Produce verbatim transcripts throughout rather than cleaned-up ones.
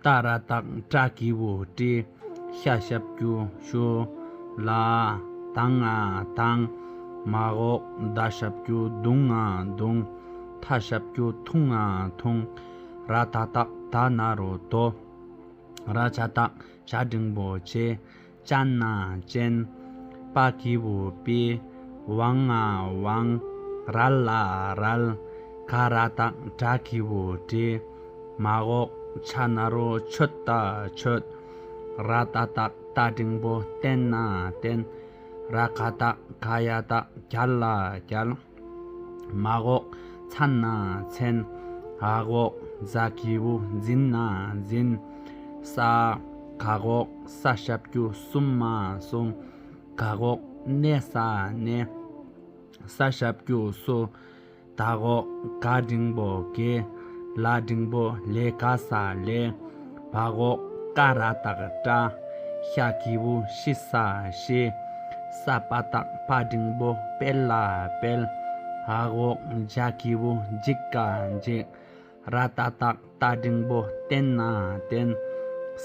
ཏ་ར་བཏགས་ཏྲ་གི་གུ་ཏྲི། ཤ་ཞབས་ཀྱུ་ཤུ། ལ། དང་ང་དང་། མ་འོག་ད་ཞབས་ཀྱུ་དུང་ང་དུང་། ཐ་ཞབས་ཀྱུ་ཐུང་ང་ཐུང་། ར་ད་བཏགས་ད་ན་རོ་དོ། ར་ཇ་བཏགས་ཇ་འགྲེང་བུ་ཇེ། ཅ་ན་ཅན། པ་གི་གུ་པི། ཝང་ང་ཝང་། ར་ལ་རལ། ག་ར་བཏགས་གྲ་གི་གུ་གྲི། མ་འོག་ཆ་ན་རོ་ཆོད་ད་ཆོད། ར་ཏ་བཏགས་རྟ་འགྲེང་བུ་རྟེན་ན་བརྟེན། ར་ག་བཏགས་ག་ཡ་བཏགས་རྒྱ་ལ་རྒྱལ། མ་འོག་ཚ་ན་མཚན། འ་འོག་ཛ་གི་གུ་འཛིན་ན་འཛིན། ས། ག་འོག་ས་ཞབས་ཀྱུ་གསུམ་མ་གསུམ། ག་འོག་གནས་ས་གནས། ས་ཞབས་ཀྱུ་སུ། ད་འོག་ག་འགྲེང་བུ་གེ། ལ་འགྲེང་བུ་ལེ་ག་ས་ལེ། བ་འོག་ཀ་ར་བཏགས་ཀྲ། ཤ་གི་གུ་ཤི་ས་ཤི། ས་པ་བཏགས་པ་འགྲེང་བུ་སྤེ་ལ་སྤེལ། འ་འོག་འཇ་གི་གུ་འཇིགས་ཀ་འཇིགས། ར་ཏ་བཏགས་རྟ་འགྲེང་བུ་རྟེན་ན་བརྟེན།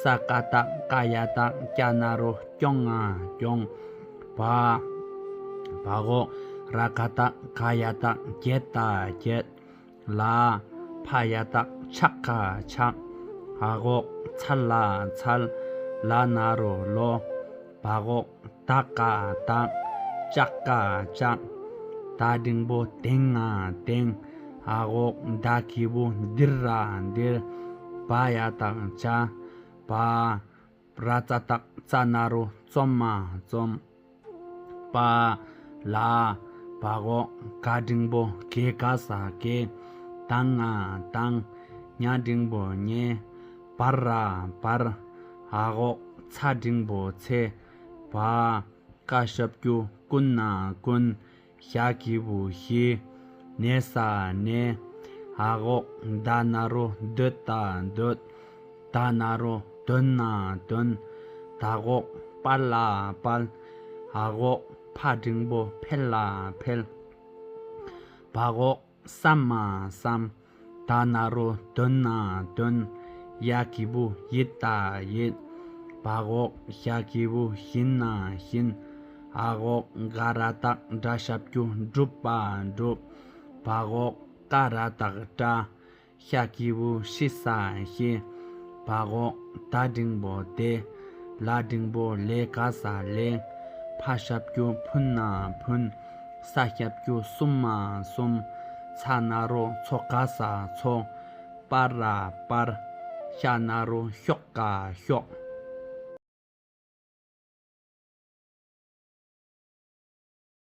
ས་ཀ་བཏགས་ཀ་ཡ་བཏགས་སྐྱ་ན་རོ་སྐྱོང་ང་སྐྱོང་། བ། བ་འོག་ར་ག་བཏགས་ག་ཡ་བཏགས་རྒྱས་ད་རྒྱས། ལ། ཕ་ཡ་བཏགས་ཕྱ་ག་ཕྱག། འ་འོག་ཚ་ལ་འཚལ། ལ་ན་རོ་ལོ། བ་འོག་ད་ག་བདག། ཅ་ག་ལྕགས། ད་འགྲེང་བུ་དེང་ང་དེང་། འ་འོག་ད་གི་གུ་འདིར་ར་འདིར། བ་ཡ་བཏགས་བྱ། བ། ར་ཙ་བཏགས་རྩ་ན་རོ་རྩོམ་མ་རྩོམ། པ། ལ། བ་འོག་ག་འགྲེང་བུ་གེ་ག་ས་གེ། ད་ང་དང་། ཉ་འགྲེང་བུ་ཉེ། བར་ར་བར། འ་འོག་ཚ་འགྲེང་བུ་ཚེ། བ། ཀ་ཞབས་ཀྱུ་ཀུ་ན་ཀུན། ཞ་གི་གུ་ཞི། ནེ་ས་ནེ། འ་འོག་ད་ན་རོ་འདོད་ད་འདོད། ད་ན་རོ་དོན་ན་དོན། ད་འོག་པ་ལ་པལ། འ་འོག་ཕ་འགྲེང་བུ་ཕེ་ལ་ཕེལ། བ་འོག་བསམ་མ་བསམ། ད་ན་རོ་དོན་ན་དོན། ཡ་གི་གུ་ཡིད་ད་ཡིད། བ་འོག་ཞ་གི་གུ་ཞིན་ན་ཞིན། འ་འོག་ག་ར་བཏགས་གྲ་ཞབས་ཀྱུ་གྲུབ་པ་གྲུབ། བ་འོག་ཀ་ར་བཏགས་གྲ། ཤ་གི་གུ་ཤི་ས་ཤི། བ་འོག་ད་འགྲེང་བུ་དེ། ལ་འགྲེང་བུ་ལེ་ག་ས་ལེ། ཕ་ཞབས་ཀྱུ་ཕུ་ན་ཕུན། ས་ཞབས་ཀྱུ་སུ་མ་སུམ། ཚ་ན་རོ་ཚོ་ག་ས་ཚོ། པ་ར་པར། ཤ་ན་རོ་ཤོ་ག་ཤོག།